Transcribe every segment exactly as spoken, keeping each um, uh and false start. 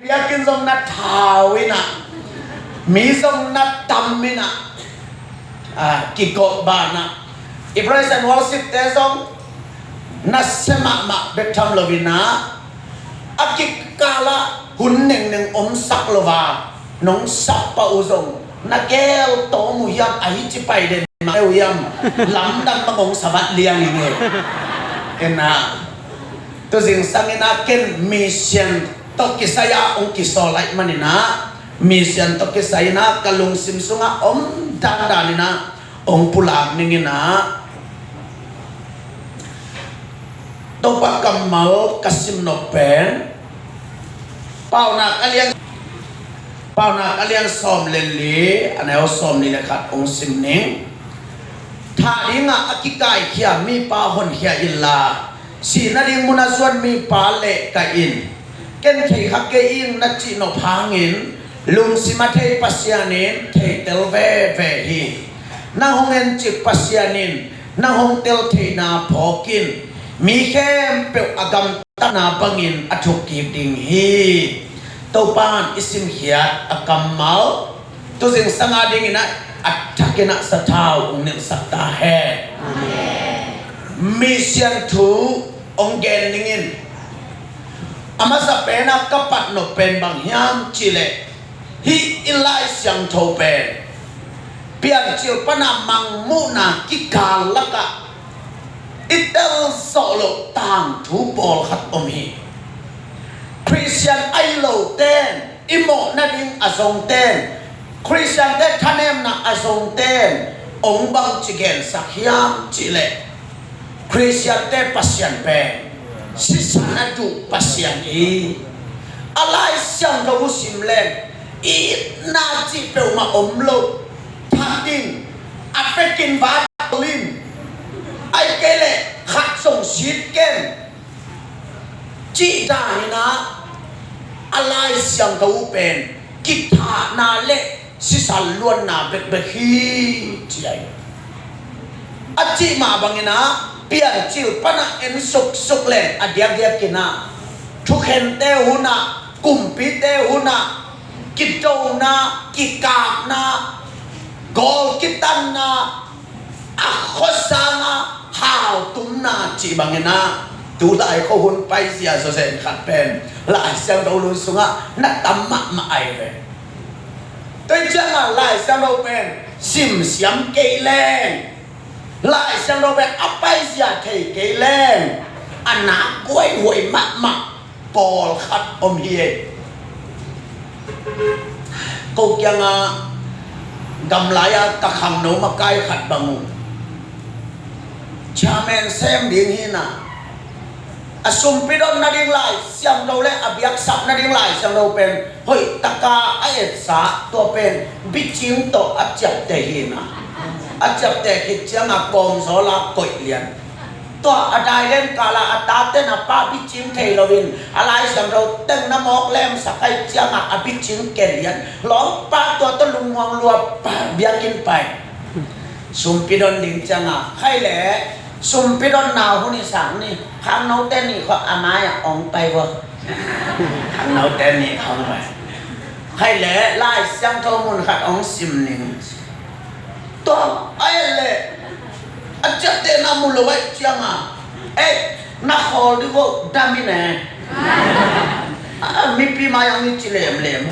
Biakinn zong na thau in ah, mi zong na tam in ah, ah, kigawh ban ah, i praise and worship te zong na sia mahmah bek tham lo in ah, a kikal ah hun nengneng omsak lo a, nong sak pah uh zong na gel tawm uh hiam, ahi ci pai den mah uh hiam, lamdang bang hong sa vat liang ing e. Ken ah, tu zingsang in ah ken mission tawh kisai ah hong kisawl ahih manin ah, mission tawh kisai in ah ka lungsim sungah om dandan in ah hong pulak ning in ah, Topa kammal ka sim nop pen Paunak a lian, Paunak a lian sawm le li, a neu sawm nih le khat hong sim ning. Thah dingah a kikaikhia mipa honkhia inla, sih nading munah zuan mipa lehkai in. Ken thei kha kei ing na cih nop hangin, lungsim a thei Pasian in theitel veve hi. Nang hong encik Pasian in nang hong tel theihna phawk in, mi khempeuh a gamtatna bangin a thukkik ding hi. Topa in i simkhiat a kammal tu zingsang a dingin ah a thakin ah sathau hong nilhsak ta hen. Amen. Mission thu hong gen ning in, a masa pen ah ka pat nop pen bang hiam cih leh, hih i Lai Siangtho pen Piancil pan a mangmuhna kikal lakah i telzawh loh tangthu pawlkhat om hi. Khristian ahi lo ten, i mawh nading a zong ten, Khristiante thanemna a zong ten hong bangci gensak hiam cih leh, Khristiante Pasian pen sisan a duh Pasian hi. A Lai Siangtho uh sim leng, itna cih peuhmah om lo. That in, a vekin va tol in, ahih kei leh khat zong sit ken, cih dan in ah, a Lai Siangtho uh pen kithahna le sisan luanna bekbek hi, ci ahi. A cih mah bangin ah, Piancil pan ah en suksuk leng a diakdiak in ah, thukhente hun ah, kumpite hun ah, kidona, kikapna, gawl kitanna, a khuasang a haltumna cih bangin ah, tulai khuahun paizia zawzen khat pen Lai Siangtho lui sungah na tam mahmah ahi ve. Tua ciangah Lai Siangtho pen simsiam kei leng, Lai Siangtho pen a paizia thei kei leng, a nak guaihuai mahmah pawlkhat om hi. Ko kiangah gamlai-a ka khangno makai khat bang uh, chairman sem ding hi na, a sumpi don nading Lai Siangtho le a biaksap nading Lai Siangtho pen hoih taka a etsa, tua pen bicing tawh a ciapteh hi na. A ciapteh khit ciangah kawmzawl a koih lian. Tua a dailen kala a taten a pa bicing thei loin a Lai Siangtho teng na mawk lemsak ahih ciangah a bicing ken lian. Lawmpa tua tawh lungmuang lua pa biakinn pai. Sumpi don ding ciangah, khaile, sumpi donna hun i sang ni, khangnote nih khawh a mai-ah ong pai vua. Khangnote nih khawh ong pai. Khaile, Lai Siangtho mun khat ong sim ning. Tua a et leh, a ciaptehna mu lo ahih ciangah, ei, na khawl dih vo, dam in e. A, mipi mai-ah hong ci lemlem.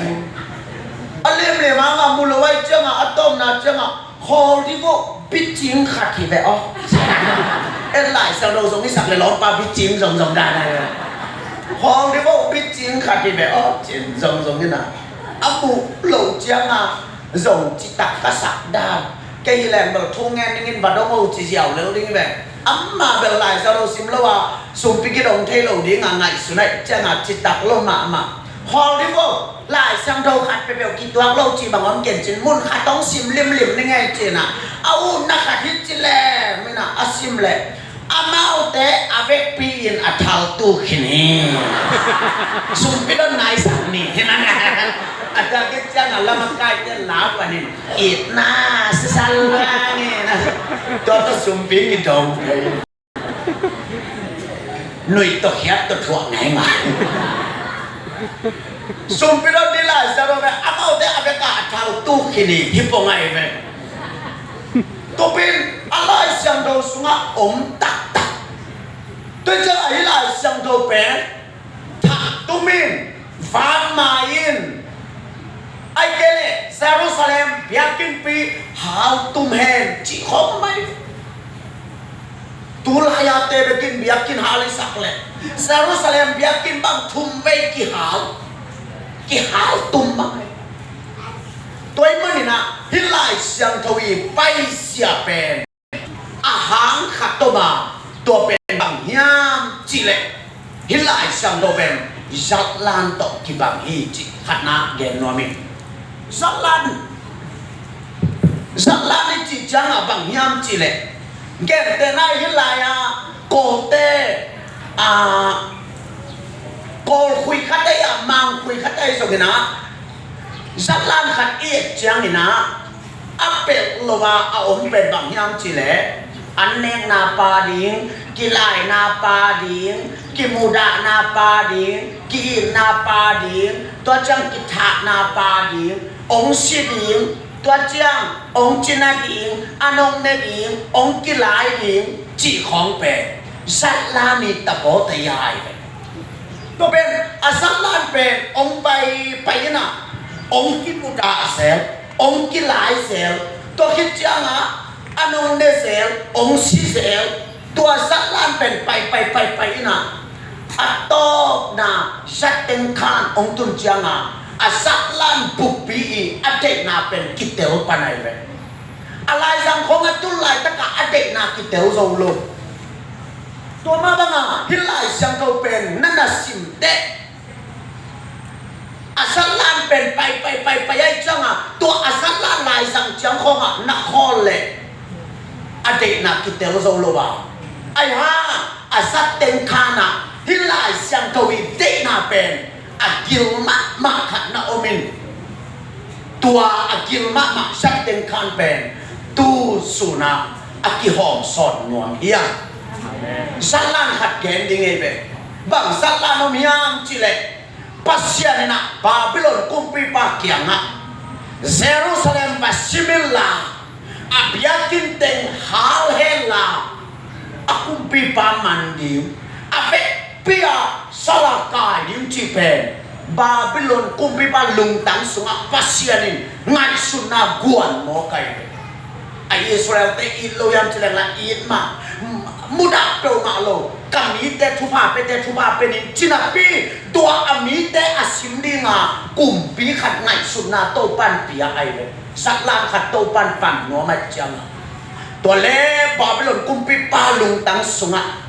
A lemlem hangah mu lo ahih ciangah, a tawpna ciangah, khawl dih vo, bicing khat hi ve aw. En Lai Siangtho zong i sak leh lawmpa bicing zongzong dan ahi ve. Khawl dih vo, bicing khat hi ve aw, ci-in zongzong in a, a mu lo ciangah zong citak ka sak dan. Kei hi leng bel thu ngen dingin va dong o ci ziau lel ding ve. Amah bel Lai Siangtho sim lo a, sumpi kidong thei lo ding a ngaihsun ahih ciangah citak lo mahmah. Khawl dih vo, Lai Siangtho khat peuhpeuh kituak lo cih bang om ken cin, mun khat hong sim limlim ni ngei cin a, a utna khat hi ci lem in a, a sim leh amaute a vekpi in a thaltu khin hi. Sumpi don naisak ni hi na. A tak khit ciangah lamakaite la panin, itna sisan lang in a, tua tawh sumpi kidong thei. Nuih tawh khiat tawh thuak ngaingai. Sumpi dot ni Lai Siangtho pen amaute a bek a thau tu khin hi pong ahi ve. Tua pen a Lai Siangtho sungah om taktak. Tua ciang a hi Lai Siangtho pen thak tumin, vanmai in, ahih kei leh Jerusalem biakinnpi hal tum hen cih khawng mai. Tulai-a te bekin biakinn hal i sak leh Jerusalem biakinn bang thum vei kihal, kihal tum bang. Tua ahih manin ah hih Lai Siangtho i paisia pen a hang khat om a, tua pen bang hiam cih leh hih Lai Siangtho pen zatlan tawh kibang hi cih khatna gen nuam ing. Zatlan, zatlan i cih ciangah bang hiam cih leh, gentehna hih lai-a Kawlte, a, Kawlkhui khat ei a, Mangkhui khat ei zongin ah zatlan khat i et ciangin ah a pelh lo a a om pen bang hiam cih leh, annekna pa ding, kilaina pa ding, kimudahna pa ding, ki-itna pa ding, tua ciang kithahna pa ding, hong si ding, tua ciang hong cina ding, an hong ne ding, hong kilai ding cih khawng pen zatlan i tapawte ahi ve. Tua pen a zatlan pen hong paipai in ah hong kimudah zel, hong kilai zel, tua khit ciangah an hong ne zel, hong si zel. Tua zatlan pen paipai paipai in ah a tawpna zatteng khan hong tun ciangah a zatlan buppi i a deihna pen kitel pan ahi ve. A laizang khawng a tul laitakah a deihna kitel zo lo. Tua mah bangah hih Lai Siangtho pen na na sim teh a zatlan pen paipai paipai ahih ciangah tua a zatlan laizang ciang khawngah na khawl leh a deihna kitel zo lo a. Ahi hang a zatteng khanah hih Lai Siangtho i deihna pen a gil mahmah khat na om in, tua a gil mahmah zatteng khan pen tu sunah a kihawm sawt nuam hiam? Zatlan khat gen ding ei ve. Bang zatlan om hiam cih leh, Pasian in ah Babylon kumpipa kiangah Jerusalem va sim inla, a biakinn teng hal henla, a kumpipa man ding, a vekpi-a sal a kai ding cih pen Babylon kumpipa lungtang sungah Pasian in ngaihsutna guan mawk ahi ve. A Israel-te it lo hiam ci leng la it mah, mudah peuhmah lo, ka mite thupha pete thupha pe ning ci napi, tua a mite a sim dinga kumpi khat ngaihsutna Topan pia ahi ve. Zatlan khat Topan pan nuam ahih ciangin, tua le Babylon kumpipa lungtang sungah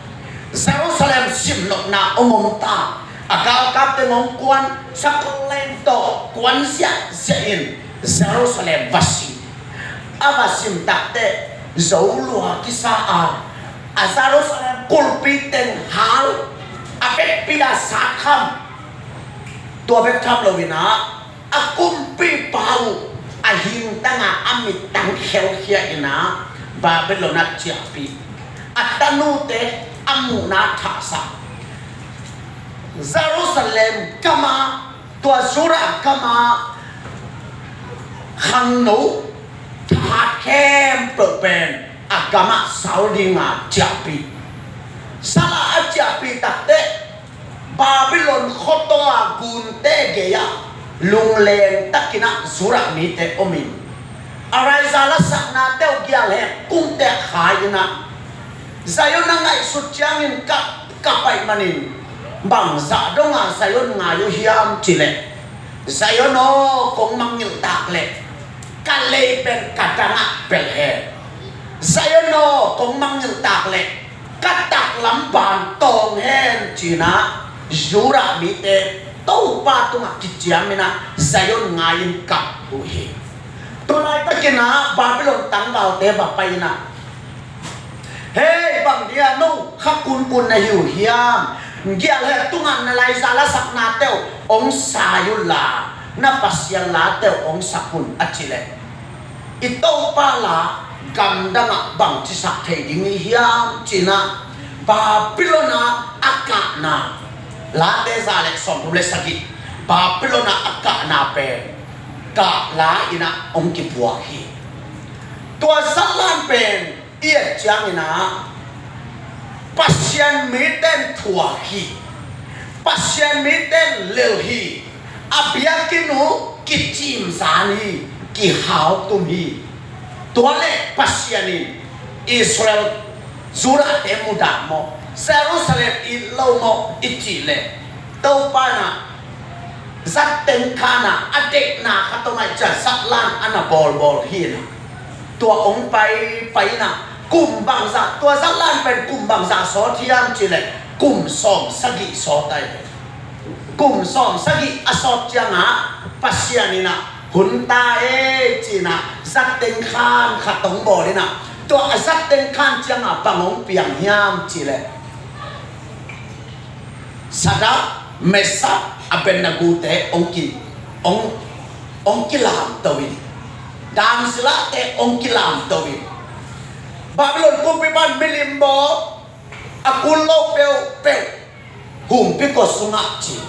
Jerusalem simnopna hong om ta. A galkapte hong kuan, sakol leng tawh kuan ziahziah in Jerusalem va sim. A va sim takteh zo lua kisa a, a Jerusalem kulpi teng hal, a vekpi a satkham. Tua bek tham loin ah, a kumpipa uh a hingtang a, a mittang khelkhia in ah Babylon ah ciahpih. A tanute a muhna thahsak. Jerusalem gam ah, tua Judah gam ah khangno thahat khempeuh pen a gam ah sal ding a ciahpih. Sal a a ciahpih takteh Babylon khuataw a gunte gei ah lungleng takin ah Judah mite om in, a raiza lasaknate uh gialhek kungte khai in ah, Zion a ngaihsut ciangin ka, ka paih manin bangzah dong a Zion ngai uh hiam ci leh, Zion aw, kong mangngilh tak leh ka lei pen ka dang ah pelh hen. Zion aw, kong mangngilh tak leh ka taklam ban tawng hen, ci-in ah Judah mite Topa tungah kiciam in ah Zion ngai-in kap uh hi. Tua laitakin ah Babylon tangvalte va pai in ah, "Hei, bang dia no kha kunkun na hi uh hiam? Gialhek tungah na laiza lasaknate uh hong sai unla, na Pasian late uh hong sak un," a cih leh, "I Topa la gamdang ah bangci sak thei ding i hiam?" ci-in ah Babylon ah a kahna, Late za le sawmthum le sagih, Babylon ah a kahna pen kah la-in ah hong kipuak hi. Tua zatlan pen i et ciangin ah Pasian mite in thuak hi. Pasian mite in lel hi. A biakinn uh kicimzan hi, kihaltum hi. Tua leh Pasian in Israel, Judah te mudah maw, Jerusalem it lo maw i cih leh, Topa in ah zatteng khan ah a deihna khat om ahih ciang zatlan a na bawlbawl hi in ah, tua hong paipai in ah kum bangzah, tua zatlan pen kum bangzah sawt hiam cih leh kum sawm sagih sawt ahi ve. Kum sawm sagih a sawt ciangah Pasian in ah hun ta ei ci-in ah zatteng khan khat hong bawl in ah, tua a zatteng khan ciangah bang hong piang hiam cih leh Sadrak, Mesak, Abednego te hong ki, hong, hong kilamto in, Daniel te hong kilamto in, Babylon kumpipa'n milim bawl, a kun lo peuhpeuh humpi kua sungah ci.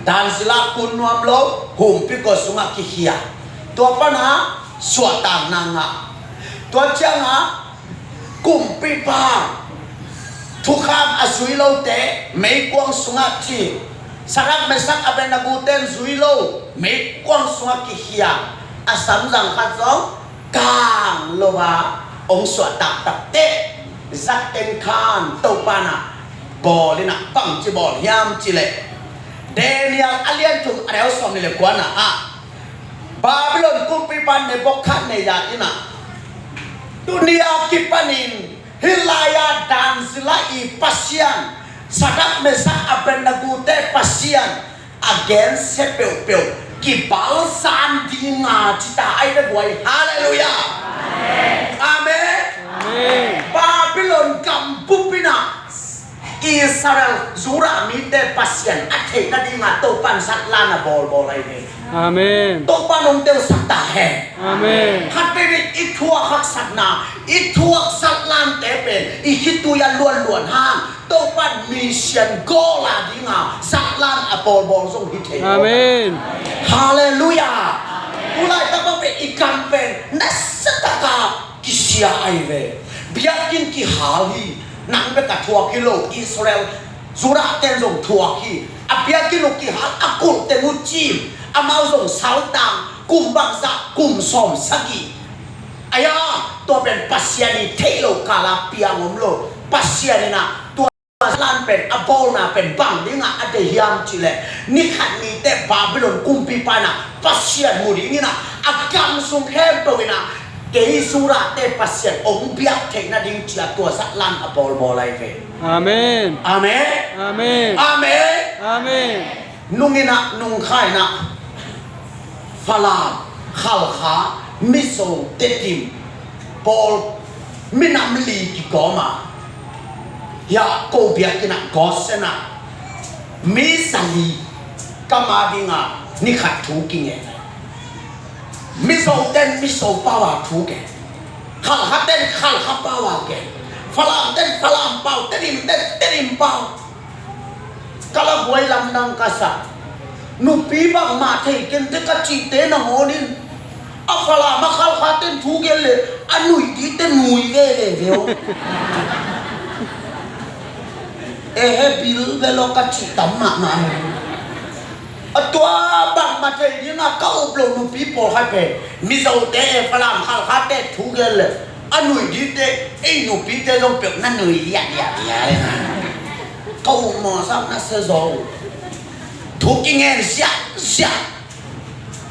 Daniel kun nuam lo, humpi kua sungah kikhia. Tua pan ah suahtakna ngah. Tua ciangah kumpipa thukham a zui lote meikuang sungah ci. Sadrak, Mesak, Abednego ten zui lo, meikuang sungah kikhia. A samzang khat zong kang lo a hong suah taktak teh, zatteng khan Topa in ah bawl in ah, bangci bawl hiam cih leh, Daniel a lian thum a neu sawmnih le kuana ah Babylon kumpipa Nebuchadnezzar in ah, tuni a kipanin hih lai-a Daniel i Pasian, Sadrak, Mesak, Abednego te Pasian a gensia peuhpeuh kibalsan ding a ci ta ahi ve guai. Halleluiah. Amen. Amen. Babylon gambup in ah Israel, Judah mite Pasian a theih nading a Topa'n zatlan a bawlbawl ahi ve. Amen. Topa'n hong telsak ta hen. Amen. Khat veivei i thuak haksatna, i thuak zatlante pen i khitui a luanluan hang Topa'n mission goal a ding a zatlan a bawlbawl zong hi thei. Amen. Halleluiah. Tulaitak bang pen i kam pen nasiatak a kisia ahi ve. Biakinn kihal hi. Nang bek a thuak hi lo, Israel, Judah ten zong thuak hi. A biakinn uh kihal, a kulh teng uh cim, amau zong saltang, kum bangzah, kum sawm sagih. Aia, tua pen Pasian i theih loh kal a piang om lo. Pasian in ah tua zatlan pen a bawlna pen bang ding a a deih hiam cih leh, ni khat ni teh Babylon kumpipa in ah Pasian mu ding in ah, a gam sung khempeuh in ah kei Judah te Pasian hong biak theih nading ci-a tua zatlan a bawlbawl ahi ve. Amen. Amen. Amen. Amen. Amen. Nung in ah, nung kha in ah, Falam, Khalkha, Mizo, Tedim, Pawl, minam li kigawm a, hia ko biakinn ah, Goshen ah, mi za li ka ma ding a, ni khat thu kingen. Mizo ten Mizo pau a thu gen. Khalkha ten Khalkha pau a gen. Falam ten Falam pau, Tedim ten Tedim pau. Ka la buai lamdang ka sa. Nupi bangmah thei kei te ka cihte nangawn in, a Falam a Khalkha ten thu gen leh a nuih dite nui veve ve aw. E he bil ve lo ka cih tam mahmah hi. A tua bangmah thei ding a ka up loh nupi pawlkhat pen Mizote e Falam Khalkhate thu gen leh a nuih dite, ei nupite zong peuh na nuih liahliah liah e. Ka up mawhsak na sia zaw uh. Thu kingen siahsiah.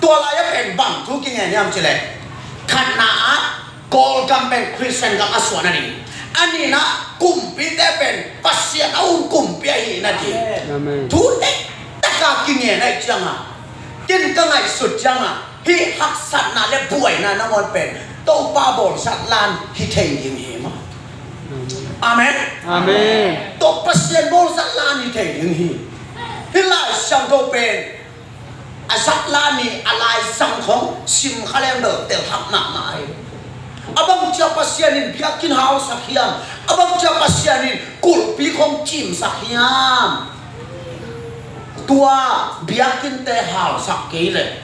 Tua lai-ah pen bang thu kingen hiam cih leh, khatna ah Kawlgam pen Khristian gam a suah nading, a nihna kumpite pen Pasian a hun kumpi ahih nading. Amen. Thu tektak a kingen ahih ciangin, ken ka ngaihsut ciangin, hih haksatna le buaina nangawn pen Topa bawlzat lan hi thei ding hi maw. Amen. Amen. Tua Pasian bawlzat lan hi thei ding hi. Hih Lai Siangtho pen a zat lan hi, a Lai Siangtho sim kha leng bel tel hak mahmah hi. A bang cia Pasian in biakinn hausak hiam? A bang cia Pasian in kulhpi khong cimsak hiam? Tua biakinnte hausak kei leh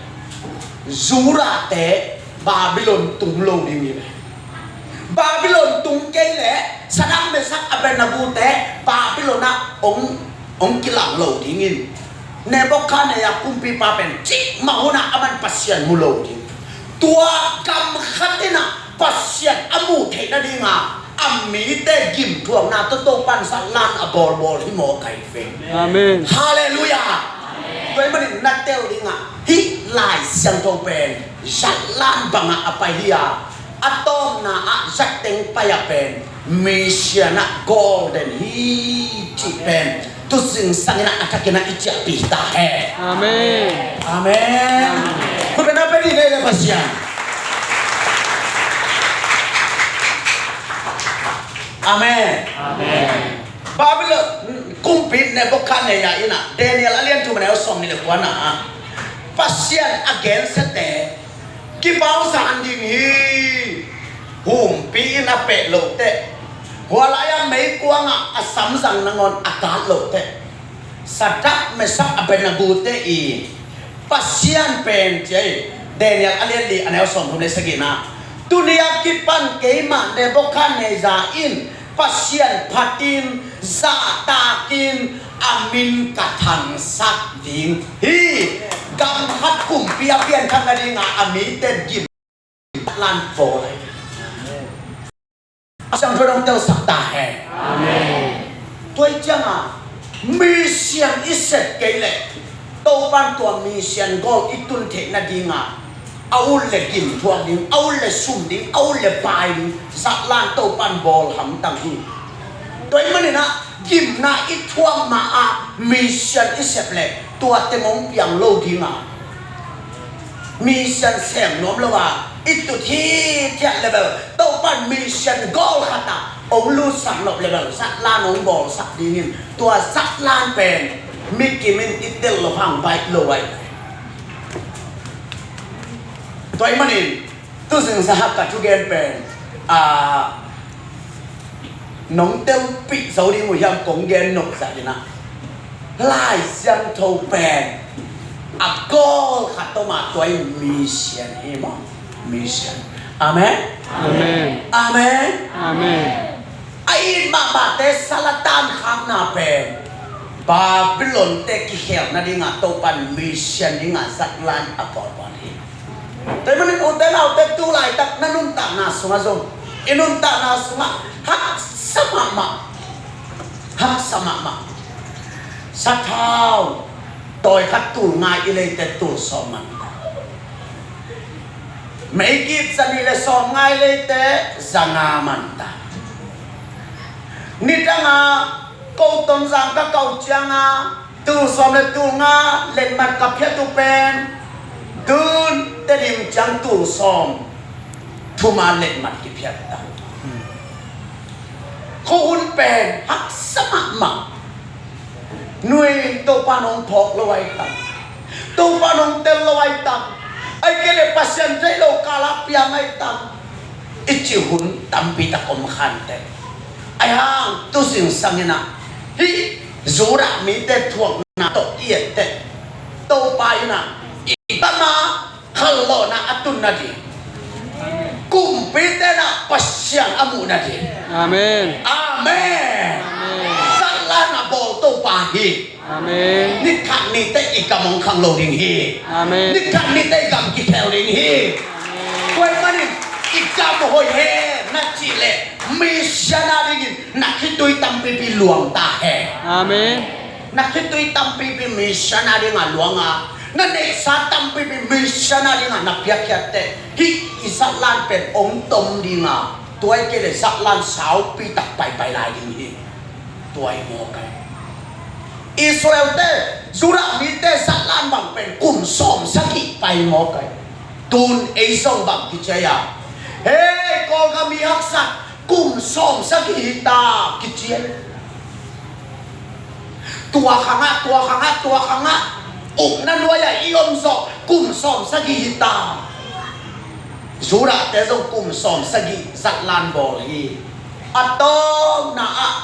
Judahte Babylon tung lo ding hi ve. Babylon tung kei leh Sadrak, Mesak, Abednego-te Babylon ah hong, hong kilang lo dingin, Nebuchadnezzar kumpipa pen cikmah hunah aman Pasian mu lo ding. Tua gam khat in ah Pasian a muh theih nadinga a mite gimthuakna tawh Topa'n zatlan a bawlbawl hi mawk ahi ve. Amen. Halleluiah. Tua ahih manin na tel dingah hih Lai Siangtho pen zatlan bangah a pai hi a, a tawpna ah zatteng pai-ah pen Messiah ah golden hi cih pen tu zingsang in ah a thakin ah i ciahpih ta hen. Amen. Amen. Khut beng na pia ni, lei le Pasian. Amen. Amen. Babylon kumpi Nebuchadnezzar in ah Daniel a lian thum, a neu sawmnih le kuana ah Pasian a gensiate kipau zan ding hi. Humpi in a peh loh teh, hua lai-a meikuangah a samzang nangawn a kat loh teh, Sadrak, Mesak, Abednego-te i Pasian pen, ci-a hi. Daniel a lian li, a neu sawmthum le sagihna, tuni a kipan keimah Nebuchadnezzar in Pasian phatin zahtakin a min ka thangsak ding hi. Gam khat kumpi a pianthak nadinga a mite gim lan pawl a siangtho dong telsak ta hen. Amen. Tua hi cianga Messiah i sep kei leh Topa'n tua Messiah gawl i tun theih nadinga a ut le gimthuak ding, a ut le sum ding, a ut le pai ding zatlan Topa'n bawl hamtang hi. Tua ahih manin ah gimna i thuak ma-a Messiah i sep leh tua teng hong piang lo dinga, Messiah sem nuam lo a i tut hithiat level Topa'n Messiah gawl khat ah hong lutsak nop level zatlan hong bawlsak dingin, tua zatlan pen mi kim in i tel loh hang baih lo ahi. Tua ahih manin tu zingsang ah ka thugen pen, a, nong telpih zo ding uh hiam kong gen nop zah in ah, Lai Siangtho pen a gawl khat om a, tua in Messiah hi maw. Messiah. Amen. Amen. Amen. Amen. A it mahmahte sal a tankhakna pen Babylon-te kikhel nadinga Topa'n Messiah dinga zatlan a pawlpawl hi. Tua ahih manin ute naute, tu laitak na nuntakna sungah zong, i nuntakna sungah haksa mahmah, haksa mahmah. Sathau tawi khat tul nga i leite tul sawm man ta. Meigit za nih le sawm nga i leite za nga man ta. Nidanga ko Tonzang ka kah uh cianga tul sawm le tul nga letmat ka phiat uh pen, tun Tedim ciang tul sawm thum a letmat kiphiat ta. Khuahun pen haksa mahmah. Nui, Topa'n hong phawk lo ahi tam. Topa'n hong tel lo ahi tam. Ahih kei leh Pasian theih loh kal ah piang ahi tam, i cih hun tampi tak om khante. Ahi hang tu zingsang in ah hih Judah mite thuakna tawh i et teh, Topa in ah i gam ah khallawhna a tun nading, kumpite in ah Pasian a muh nading. Amen. Amen. Amen. Zatlan a bawl Topa hi. Amen. Ni khat ni teh i gam hong khang lo ding hi. Amen. Ni khat ni teh i gam kikhel ding hi. Amen. Tua ahih manin i gam hoih hen na cih leh Messiah dingin na khitui tampipi luang ta hen. Amen. Na khitui tampipi Messiah dinga luang a, na neihsa tampipi Messiah dinga na piakkhiat teh, hih i zatlan pen hong tom dinga, tua ahih kei leh zatlan saupi tak paipai lai ding hi. Tua hi mawk ahi. Israel-te, Judah mite zatlan bang pen kum sawm sagih pai mawk ahi. Tun ei zong bang kici a, hei, Kawlgam i haksat kum sawm sagih hi ta kici a. Tua khangah, tua khangah, tua khangah ukna nuai-ah i om zawh kum sawm sagih hi ta. Judah-te zong kum sawm sagih zatlan bawl hi. A tawpna ah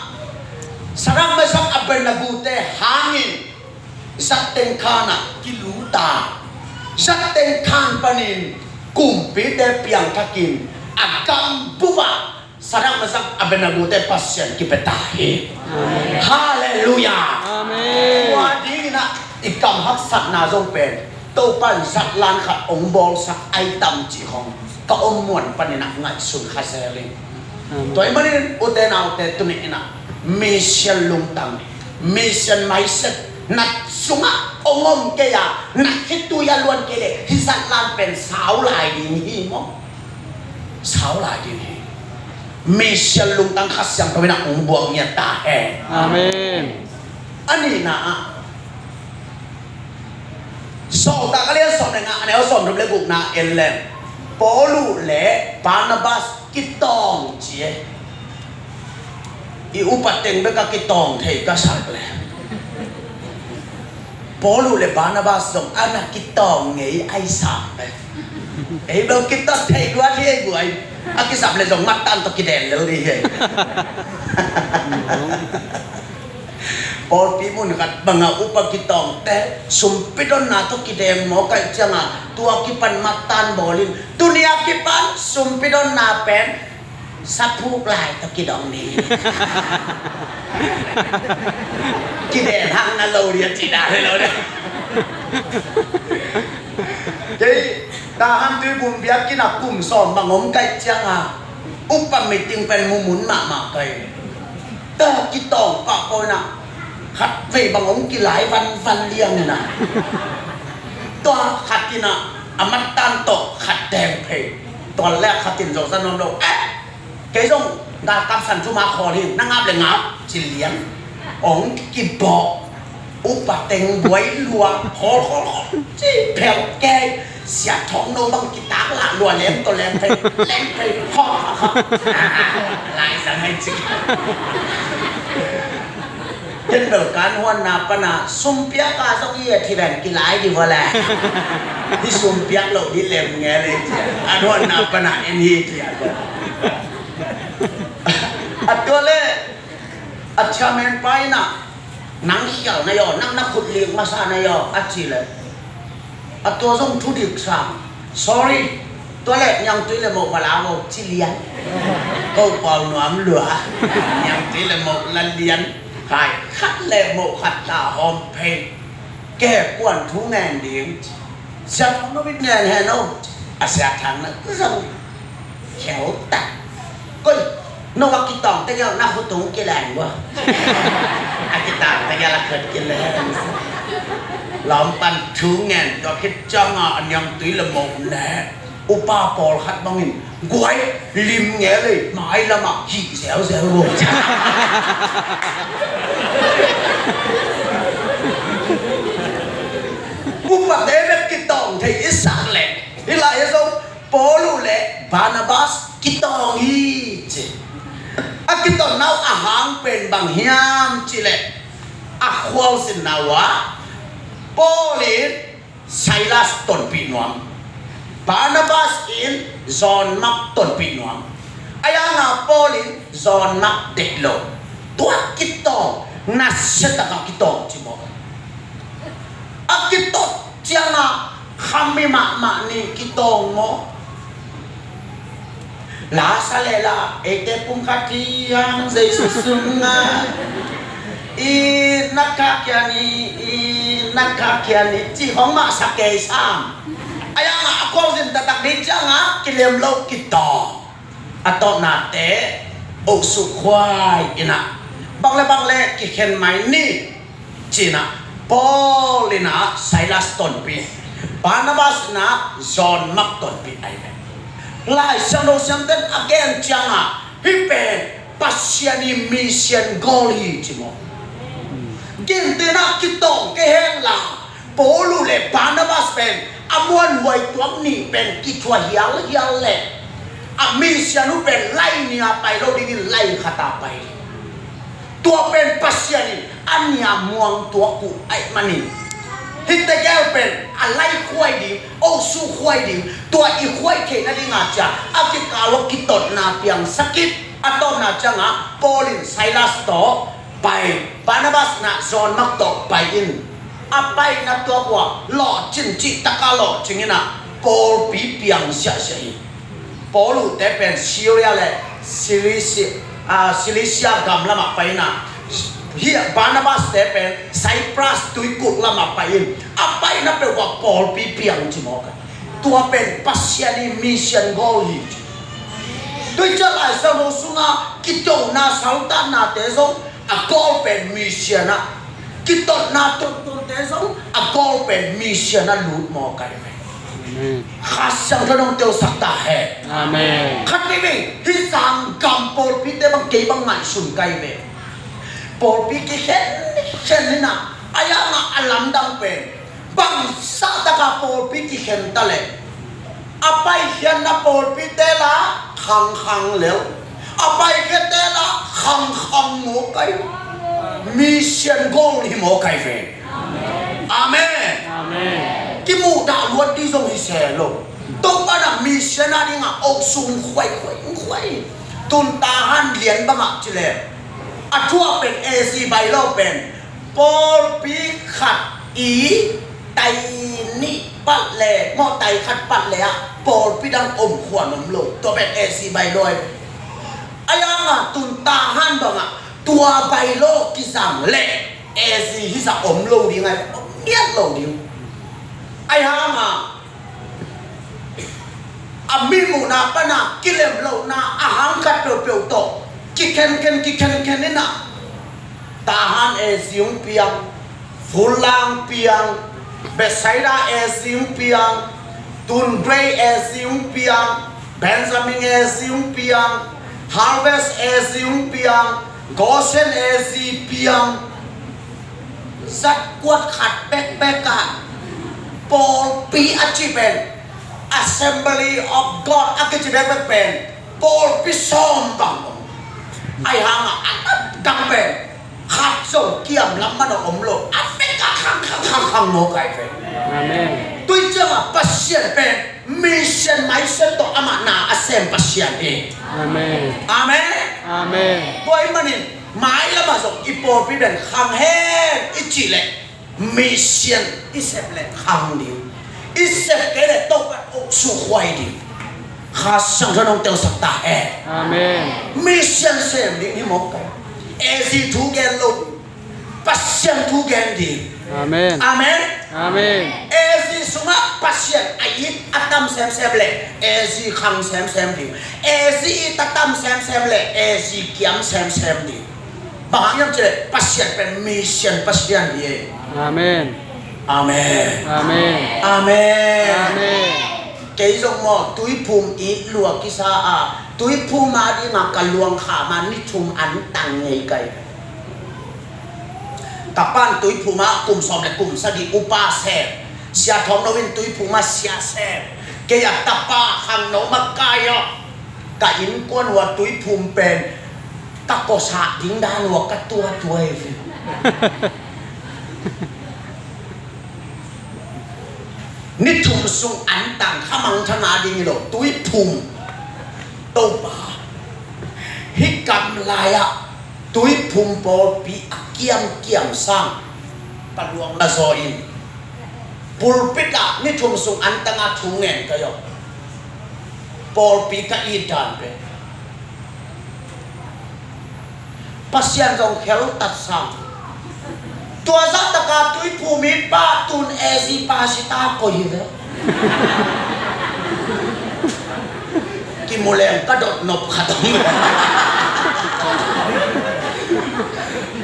Sadrak, Mesak, Abednego-te hangin Zatteng khan ah kilut a, Zatteng khan panin kumpite piangthakin a gambup ah Sadrak, Mesak, Abednego te Pasian kipia ta hi. Halleluiah. Tua dingin ah i kam haksatna zong pen Topa in zatlan khat hong bawlsak ai tam cih khong ka om muan panin ah ngaihsun kha zel ing. Tua ahih manin ute naute, tuni in ah mission lungtang, mission mindset na sungah hong om kei a, na khitui a luan kei leh hih zatlan pen sau lai ding hi maw? Sau lai ding hi. Mission lungtang Kha Siangtho in ah hong buak ngiat ta hen. Amen. A nihna ah, Sawltak a lian sawm le nga, a neu sawmthum le gukna en leng, Paul uh le Barnabas kitawng ci e. I upa teng bek a kitawng thei ka sak le, Paul uh le Barnabas zong a na kitawng ngei ai sam le. Ei bel kitawng thei lua hi ei guai. A kisap le zong mattan tawh kiden lel ding hi ei. Pawlpi mun khat bangah upa kitawngte sumpi donna tawh kideng mawk ahih ciangah tua kipan mattan bawl in, tuni a kipan sumpi donna pen saphuk lai tawh kidong ni. Kiden hang na lo ding a cih dan hi lo ding. Kei Tahan Tuibum biakinn ah kum sawm bang om ka hih ciangah upa meeting pen mumun mahmah ka hi. Tua kitawng pah pawl in ah khatvei bang hong kilai vanvan liang in ah, tua khat in ah a mattan tawh khat deng phei. Tua leh khat in zong za nuam lo, eh, kei zong galkap san thum a khawl hi, na ngap le ngap ci lian. Hong kibawh. Upa teng buai lua, khawl khawl khawl ci phel kei. Sia Thawng No bang kitak lah lua, lem tawh lem phei, lem phei, khawl khawl khawl. Lai zang hai ci. Ken bel kan huanna pana sum piak a zong i a thi ven kilai di va le. Hi sum piak lo di lem nge le ci. An huanna pana en hi ci a. A tua le a chairman pa in ah, nang khial na yaw, nang na khut lik masa na yaw a ci le, a tua zong thudik sang. Sorry, tua le niangtui le moh va la vo ci lian. Ko pau nuam lua. Niangtui le moh la lian. Kai khat le moh khat ta hawm phei. Ke kuan thu ngen ding. Sia Thang No bit ngen hen o. A Sia Thang Na zong kheu tak. Koi, no a kitawng tegel na khutung kileng bua. A kitawng tegel a khut kileng. Lawm pan thu ngen tua khit ciang a niangtui le moh le upa pawlkhat bangin guai lim nge lei mai lamah hih zeuzel lo. Upa te bek kitawng thei i sak leh hih lai a zong Paul uh le Barnabas kitawng hi ci. A kitawngna uh a hang pen bang hiam cih leh a khualzinna uh ah Paul in Silas tonpih nuam, Barnabas in John Mark tonpih nuam. A yang a Paul in John Mark deih lo. Tua kitawng, nasia tak a kitawng ci maw. A kitot ciang a khami mahmah ni kitawng maw. La sa le la, eite pumkhat hi hang Jesu sungah. I na kha kia ni, i na kha kia ni, ci hong mah sa kei sam. A yang a khualzin taktak ding ciang a kilem lo kitawng. A tawpnate, oh sukhuai in ah, bang le bang le kikhen mai ni. Ci-in ah Paul in ah Silas tonpih, Barnabas in ah John Mark tonpih ahi ve. Lai Siangtho siamten a gen ciang ah hih pen Pasian i mission goal hi ci maw. Gentehna kitawng kei hen la, Paul uh le Barnabas pen a muanhuai tuak nih pen kithuah hialhial leh a mission uh pen lai nih a pai lo dingin lai khat a pai. Tua pen Pasian in a nih a muang tuak uh ahih manin hih tegel pen a lai khuai ding, oh sukhuai ding, tua i khuai theihna ding a ciah a kikal uh kitotna piangsak in, a tawpna ciang ah Paul in Silas tawh pai, Barnabas in ah John Mark tawh pai in. A paina tua kua lawhcin cih taka lawhcing inah pawlpi piang siahsiah hi. Paul uhte pen Syria le Cilicia, ah, Cilicia gam lamah pai inah, hi Barnabas te pen Cyprus tuikuk lamah pai in, a paina peuh kua pawlpi piang ci mawk a. Tua pen Pasian i mission goal hi. Tua hi ciah Lai Siangtho sungah kidona saltatnate zong a goal pen mission ah, kitotna tontonte zong a goal pen mission ah lut mawk a hi ve. Amen. Kha Siangtho nong teusak ta hen. Amen. Khat veivei hih zanggam pawlpite bang kei bang ngaihsun ka hi ve. Pawlpi kikhen khen inah, a yangah a lamdang pen bangzah taka pawlpi kikhen ta leh a paikhiatna pawlpite la khangkhang lel, a paikhiatte la khangkhang mawk a hi. Mission goal hi mawk a hi ve. Amen. Amen. Kimuhdah luat ding zong hi se lo. Topa na mission a dingah ong sung khuaikhuai khuai. Tun Tahan lian bangah ci leh a thuak pen A C bylaw pen pawlpi khat i tai nih pat le maw, tai khat pat le ah pawlpi dang om khuan om lo. Tua pen A C bylaw hi. A yangah tun Tahan bangah tua bylaw kizang leh A C hisa om lo ding a hi, om ngiat lo ding. A yangah a mimuhna pana kilem lohna a hang khat peuhpeuh tawh kikhenkhen kikhenkhen inah, Tahan A C hong piang, Fulang piang, Bethsaida A C hong piang, tun Gray A C hong piang, Benjamin A C hong piang, Harvest A C hong piang, Goshen A C piang. Zatkuat khat bekbek ah pawlpi a ci pen, Assembly of God a kici bekbek pen pawlpi sawm bang om. A hi hangah a lamdang pen khat zong kiam lam man a om lo. A bek a khang khang khang khang mawk a hi ve. Amen. Tua hi ciangah Pasian pen mission mindset tawh amah na a sem Pasian hi. Amen. Amen. Amen. Tua ahih manin mailamah zong i pawlpi pen khang hen i cih leh mission i sep leh khang ding, i sep kei leh Topa ong sukhuai ding. Kha Siangtho nong teusak ta hen. Amen. Mission sem ding hi mawk a. A C thu gen lo, Pasian thu gen ding. Amen. Amen. Amen. A C sungah Pasian a it a tam semsem leh A C khang semsem ding. A C it a tam semsem leh A C kiam semsem ding. Bang hang hiam cih leh Pasian pen mission Pasian hi. Amen. Amen. Amen. Amen. Amen. Kei zong maw, Tuiphum it lua kisa a, Tuiphum a dingah ka luang kha ma ni thum an tang ngei kai. Ka pan Tuiphum ah kum sawm le kum sagih upa sem, Sia Thawng No in Tuiphum ah sia sem. Kei a tapa Khang No makai ah, ka innkuan uh a Tuiphum pen ka kosah ding dan uh a ka tuatua hi. Ni thum sung an tang kha mangthang a ding hi lo, Tuiphum. Topa, hih kam lai-ah Tuiphum pawlpi a kiamkiam sang ka luang la zaw in, pulpit ah ni thum sung an tang a thu ngen ka hi aw. Pawlpi ka it dan pen Pasian zong kheltat sang. Tua zah taka Tuiphum it pa tun A C pastor koi hi ve. Kimu leng ka dot nop khat om.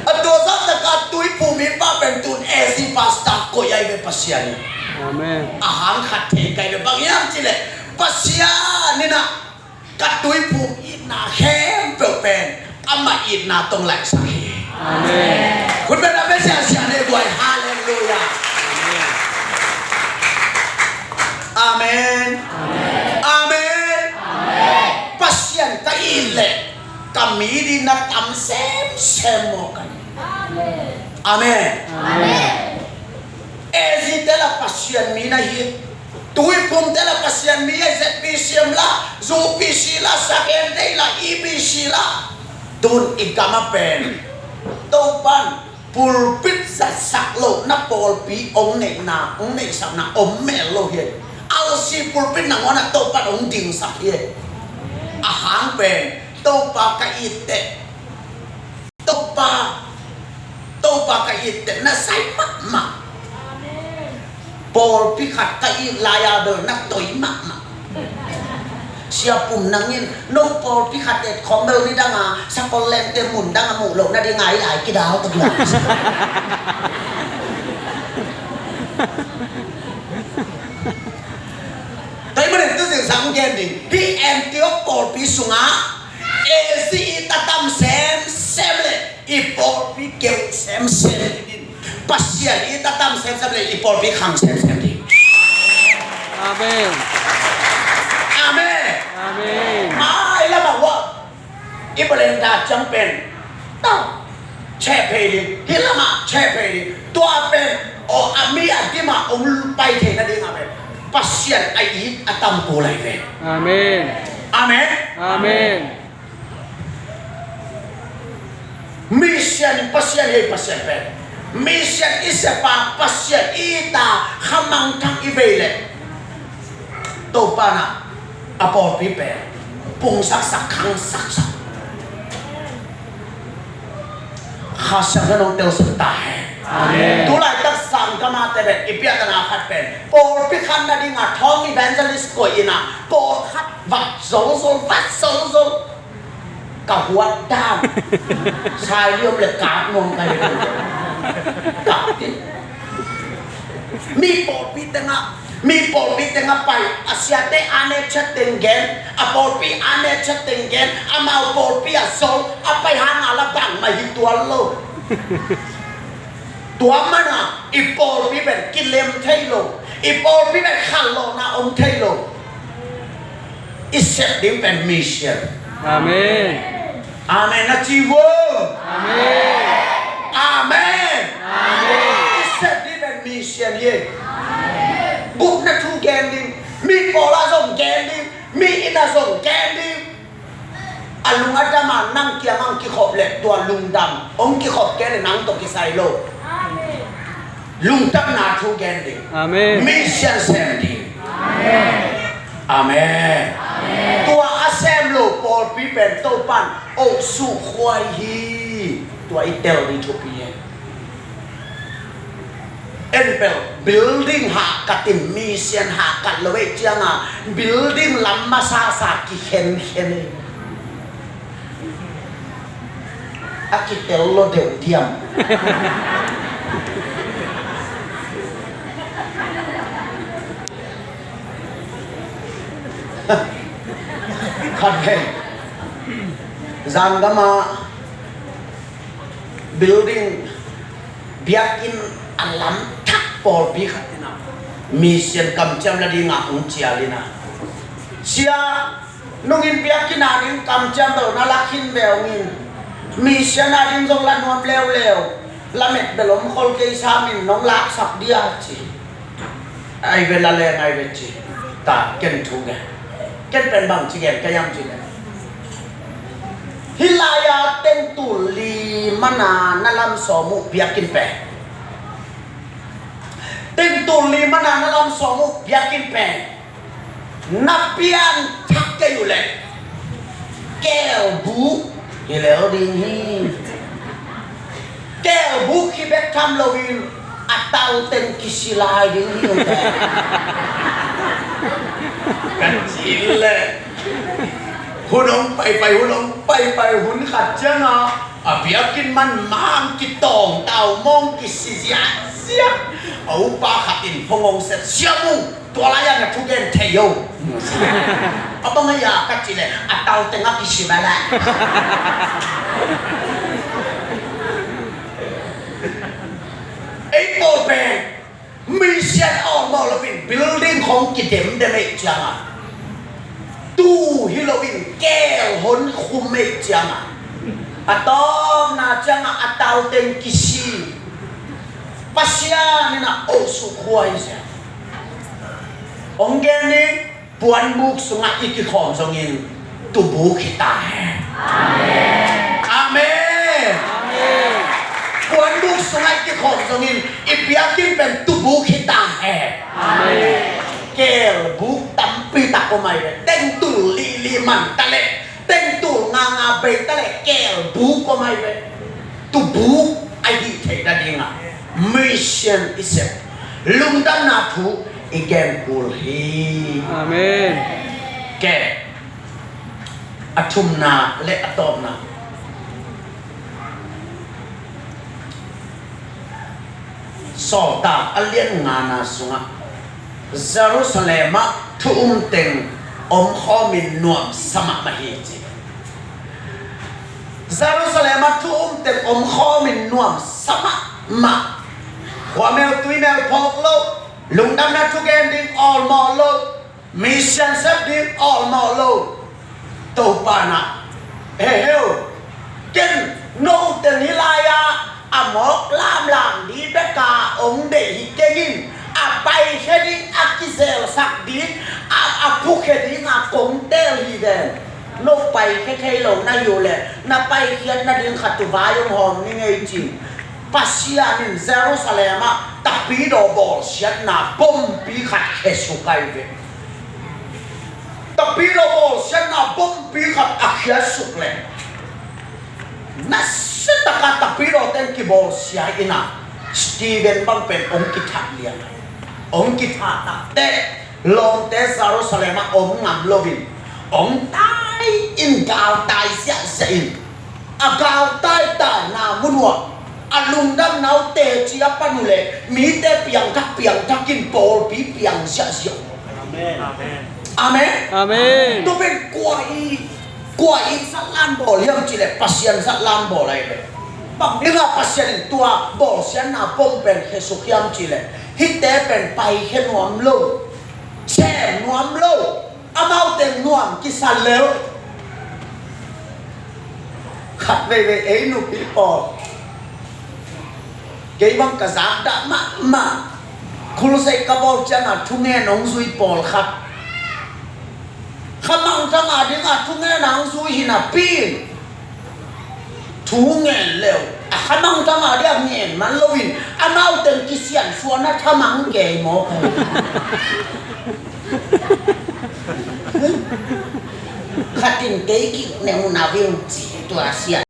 A tua zah taka Tuiphum it pa pen tun A C pastor koi ai ve Pasian in. Amen. A hang khat thei kai ve, bang hiam cih leh Pasian in ah ka Tuiphum itna khempeuh pen amah itna tawh laihsak hi. Amen. Khut beng a bia siansian hi guai. Halleluiah. Amen. Amen. Amen. Pasian ka it leh ka mi ding na tam semsem mawk ka hi. Amen. Amen. Amen. A C te la Pasian mi na hi. Tuiphum te la Pasian mi a, Z B C M la, U P C la, Saken Day la, E B C la. Tun i gam a pen Topan pulpit zatsak lohna pawlpi hong neihna, hong neihsakna om mel lo hi. R C pulpit nangawn ah Topa'n hong dingsak hi. A hang pen Topa ka it teh, Topa, Topa ka it teh na sai mahmah. Pawlpi khat ka it lai-a bel na toi mahmah. Sia Pum nang in nong pawlpi khat et khawng bel nidang a Scotland te mun dang a muh loh nading a i lai kidal tak lai. Tua ahih manin tu zingsang gen ding, hih Antioch pawlpi sungah Asia it a tam semsem leh i pawlpi keu semsem ding, Pasian it a tam semsem leh i pawlpi khang semsem ding. Amen. Amen. Amen. Mai lamah hua i balenda ciang pen ta cheh phei ding, hih lamah cheh phei ding. Tua pen aw, a mi a dim a hong pai theihna ding a pen Pasian a it a tam kul lai ve. Amen. Amen. Amen. Mission, Pasian hi, Pasian pen mission i sep a, Pasian i it a, kha mangthang i vei leh Topa in a pawlpi pen pungsaksak, khangsaksak. Kha Siangtho in hong telsak ta hen. Amen. Tu laitak sang ka mate pen i piatana khat pen pawlpi khan nading a thawng evangelist koih in a, pawlkhat vat zolzol, vat zolzol. Ka huat dan. Sai liom le kap nuam ka hi. Kap ti. Mi pawlpi tengah, mi pawlpi tengah pai, a siate a ne chet teng gen, a pawlpi a ne chet teng gen, amau pawlpi a zol, a pai hang a la bangmah hi tuan lo. Tua mana i pawlpi pen kilem thei lo, i pawlpi pen khanlawhna om thei lo. I sep ding pen mission. Amen. Amen na ci vo. Amen. Amen. Amen. I sep ding pen mission hi. Gupna thu gen ding, mi pawl a zong gen ding, mi inn a zong gen ding. A lung a dam a nang kiang hong kikhop leh tua lungdam, hong kikhop kei leh nang tawh kisai lo. Lungdamna thu gen ding. Amen. Mission sem ding. Amen. Amen. Tua a sem lo pawlpi pen Topa'n hong sukhuai hi. Tua i tel ding thupi hi. En bel building hahkat in mission hahkat lo ei ciang a, building lam masasa kikhenkhen ei. A kitel lo deuh diam. Khat hei. Zanggam a building, biakinn a lam thak pawlpi khat in a mission kamciam la ding a hong cial in a, sia, nungin biakinn a ding kamciam bel na la khin ve ung in, mission a ding zong la nuam leuleu, lamet bel om khol kei sam in, nong laksak dia ci. Ai ve la leng ai ve ci. Ta ken thu nge. Ken pen bang ci gen ka hiam ci leh, hih lai-a teng tul li man a na lam sawm uh biakinn pen, teng tul li man a na lam sawm uh biakinn pen na pianthak kei uh leh keelbuk hi lel ding hi. Keelbuk hi bek tham loin a tau teng kisi lai ding hi uh teh. Kan cih leh hun hong paipai, hun hong paipai, hun khat ciang a, a biakinn man mang kitawng tau mawng kisi ziahziah. A upa khat in phone hong set, Sia Mung, tua lai-a na thugen thei o. A bang a hia ka cih leh a tau teng a kisi mah leh. Ei pawl pen mission a om mawh loin building khong kidemdem ei ciang a, tu hi loin keel hon khum ei ciang a, a tawpna ciang a a tau teng kisi. Pasian in a hong sukhuai sia. Hong gen ni, puanbuk sungah i kikhawm zongin tubuk hi ta hen. Amen. Amen. Puanbuk sungah i kikhawm zongin i biakinn pen tubuk hi ta hen. Amen. Kelbuk tampi tak om ahi ve. Tengtul lili man ta leh, tengtul nganga bei ta leh kelbuk om ahi ve. Tubuk ahi theih nadingah mission i sep, lungdamna thu i gen kul hi. Amen. Ke, a thumna le a tawpna. Sawltak a lian ngana sungah Jerusalem ah thu um teng omkhawmin nuamsa mahmah hi ci. Jerusalem ah thu um teng omkhawmin nuamsa mahmah. Khuamel tuimel phawk lo, lungdamna thugen ding awlmawh lo, mission sep ding awlmawh lo. Topa na, he heu, ken note ni lai-ah a mawk lamlam ding beka ong deih hi keng in, a paikhia ding, a kizelsak ding, a, a phukhia ding a kong teel hi ven. No paikhia thei lo na hi uh leh na paikhiat nading khat uh vai ong hawm ni ngei cin. Pasian in Jerusalem ah tapidaw bawlsiatna bompi khat khiasuk ahi ve. Tapidaw bawlsiatna bompi khat a khiasuk leh, nasia taka tapidaw teng kibawlsia in a, Stephen bang pen ong kithah liang, ong kithah takteh lawmte Jerusalem ah om ngam loin ong tai in, galtai siahsiah in. A galtai taina mun uh ah a lungdamna uh teci a pan uh leh mite piangthak piangthak in pawlpi piang siahsiah. Amen. Amen. Amen. Tua pen kua i, kua i zatlan bawl hiam cih leh Pasian zatlan bawl ahi ve. Bang dingah Pasian in tua bawlsiatna bom pen khiasuk hiam cih leh, hihte pen paikhia nuam lo, sem nuam lo, amau teng nuam kisa lel. Khat veivei ei nupi pawl, kei bang ka zakdah mahmah, crusade ka bawl ciangah thungen hong zui pawlkhat, khamangthang a dingah thungen hong zui hi napi in, thu ngen leu a khamangthang a dingah ngen man loin amau teng kisiansuahna thamang kei maw? Khat in kei kik neu na ving ci tua sian.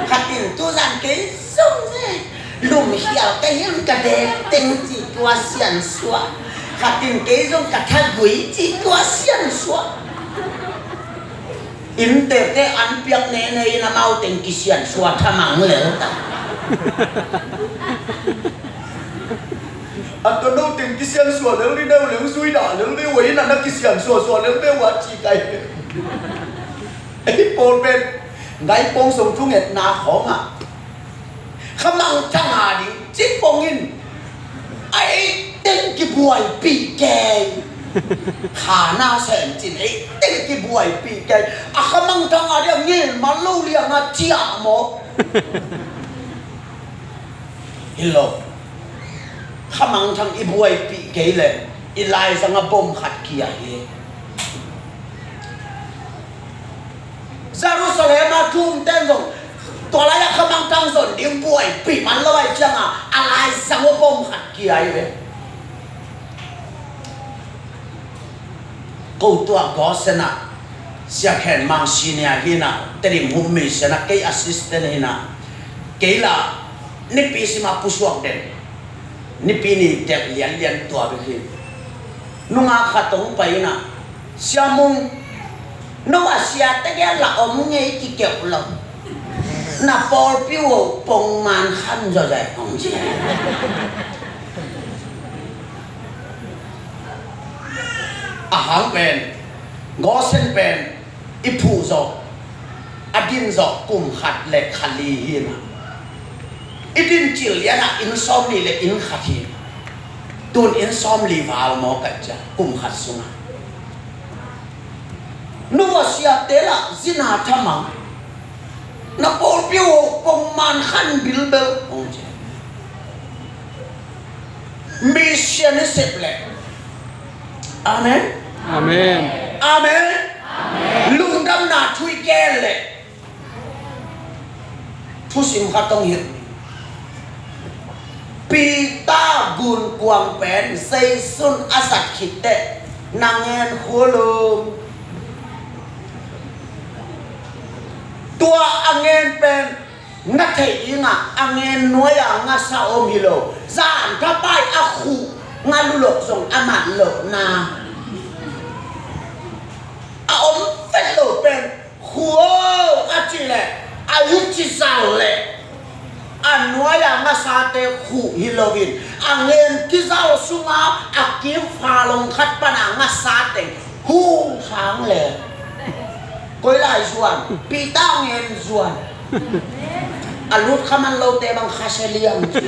Khat in tuzan kei zong ze lumkhial ka hiam ka dek teng ci tua siansuah. Khat in kei zong ka thagui ci tua siansuah. Inntekte an piak nene in amau teng kisiansuah thamang lel ta. A tua no teng kisiansuah lel ni deuh leng zui dah lel ve uh a, inn ah na kisiansuahsuah lel ve uh a ci kai. Ei pawl pen ngai pawng song thungetna khawngah khamangthang a ding cik pawng in a ei teng kibuaipih kei. Khana sem cin ei teng kibuaipih kei. A khamangthang a ding a ngen man lo liangah ciah maw? Hi lo. Khamangthang i buaipih kei leh i laizang a bom khat kia hi. Jerusalem a thumten zong tua lai-ah khamangthang zon ding buaipih man lo ahi ciangah a laizang a bom khat kia hi ve. Ko tua Goshen ah Sia Khen Mang senior hi na, Tedim Hum Mission ah kei assistant hi na, kei la nipi sim a pusuak den, nipi ni tel lianlian tua bek hi. Nungak khat hong pai in a, Sia Mung, no a siate gel la om ngei kikeuh lo. Na pawlpi uh pongman khan zawzai hong ci. A hang pen Goshen pen i phuh zawh, a din zawh kum khat le kha li hi na. I din cil lianah inn sawm li le inn khat hi. Tun inn sawm li val maw kaih ciah kum khat sungah. Nu a siate lah zina thamang. Na pawlpi uh pongman khan bilbel hong ci. Mission i sep leh. Amen. Amen. Amen. Lungdamna thu i gen leh. Thusim khat hong hilh. Peter gunkuang pen Zeisun a sat khit teh na ngen khulum. Tua a ngen pen na theih dingah a ngen nuai-a ngasa om hi lo. Zan thapai a khuh ngalulok zong a mat lohna a om vet lo pen khuh a cih leh a hi ci zal leh a nuai-a ngasate khuh hi loin a ngen kizal sunga a kim falong khat pana ngasate huh sang le. Koi lai zuan? Peter ngen zuan. A lut kha man lote bang kha sia liang ci.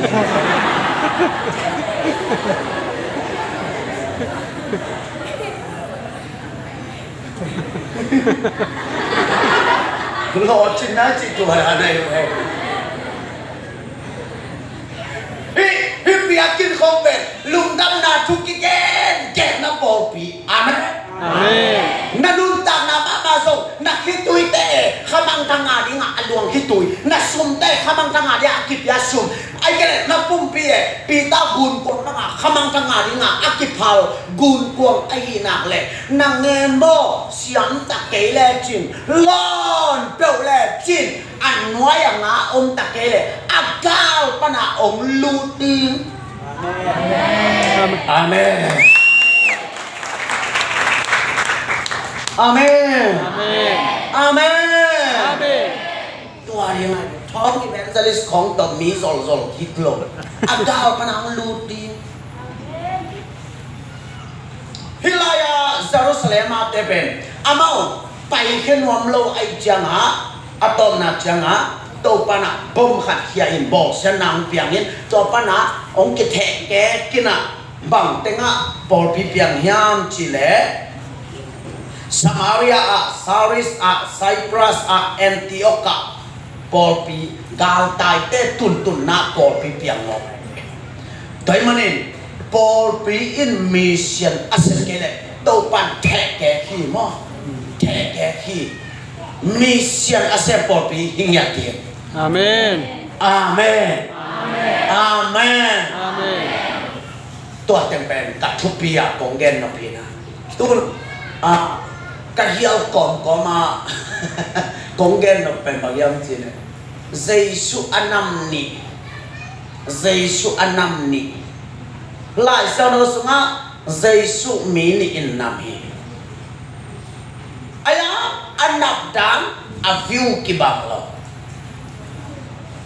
Lawh cin na ci tua dan ahi ve. Hih, hih biakinn khong pen lungdamna thu kigen gen na pawlpi. Amen. Amen. Na nuntakna mahmah zong na khituite e, khamangthang a dingah a luang khitui, na sumte khamangthang a dingah a kipia sum, ahih kei leh na pumpi e, Peter gunkuang bangah khamangthang a dingah a kiphal gunkuang ahih nak leh na ngen maw, siam tak kei lecin, lawn peuh lecin, a nuai-a nga om tak kei leh a gal pana hong lut ding. Amen. Amen. Amen. Amen. Amen. Tua hi ngai, thawng evangelist khong tawh mi zolzol khit lo. A gal pana hong lut ding. Hih lai-a Jerusalem ah te pen amau paikhia nuam lo ahih ciangah, a tawpna ciangah Topa in ah bom khat khia in, bawlsiatna hong piang in, Topa in ah hong kithehkek in ah, bang tengah pawlpi piang hiam cih leh Samaria ah, Sardis ah, Cyprus ah, Antioch ah, pawlpi galtaite tuntunna pawlpi piang mawk. Tua ahih manin pawlpi in mission a sem kei leh Topa in thehkek hi maw? Thehkek hi. Mission a sem pawlpi hi ngiat ding. Amen. Amen. Amen. Amen. Tua teng pen ka thupi a kong gen nop hi na. Tun, ah, ka hial kawmkawm a kong gen nop pen bang hiam cih leh Jesu a nam nih. Jesu a nam nih. Lai Siangtho sungah Jesu mi nih in nam hi. Ahi a, a nap dan a view kibang lo.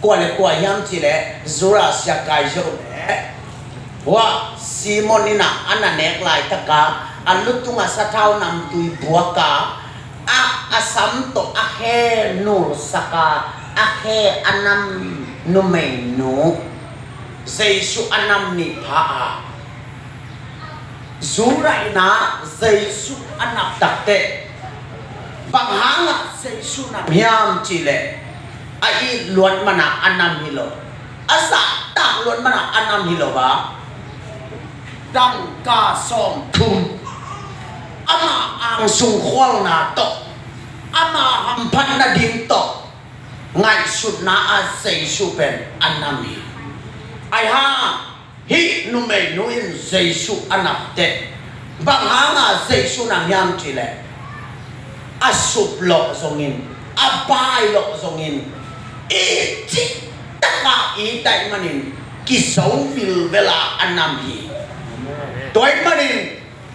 Kua le kua hiam cih leh Judas Iskariot le, hua Simon in ah a na nek laitaka a lu tungah sathau namtui buak a, a, a sam tawh a khe nulsak a, a khe a nam numeinu, Jesu a nam nih pha a, Judas in ah Jesu a nap tak teh, bang hangah Jesu nam hiam cih leh a it luat mana a nam hi lo, a zahtak luat mana a nam hi lo a, dangka sawmthum ama angsung khualna tawh, ama hamphat nading tawh ngaihsutna ah Jesu pen a nam hi. Ahi hang hih numeinu in Jesu a nap teh, bang hanga Jesu nam hiam cih leh a sup lawh zongin, a bai lawh zongin, i cih taka i taih manin kizo vilvel a a nam hi. Tua ahih manin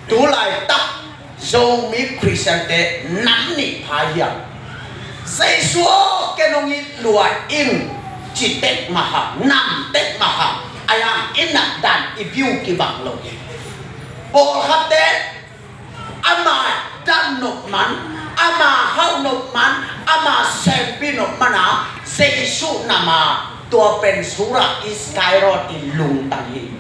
tu laitak Zomi Khristiante nam nih pha hiam? Jesu aw, ken hong it lua in ci tek mah hang, nam tek mah hang, ahi hang i nap dan i view kibang lo hi. Pawlkhatte ama dam nop man, ama hauh nop man, ama sempih nop mana Jesu nam a, tua pen Judas Iskariot in lungtang hi.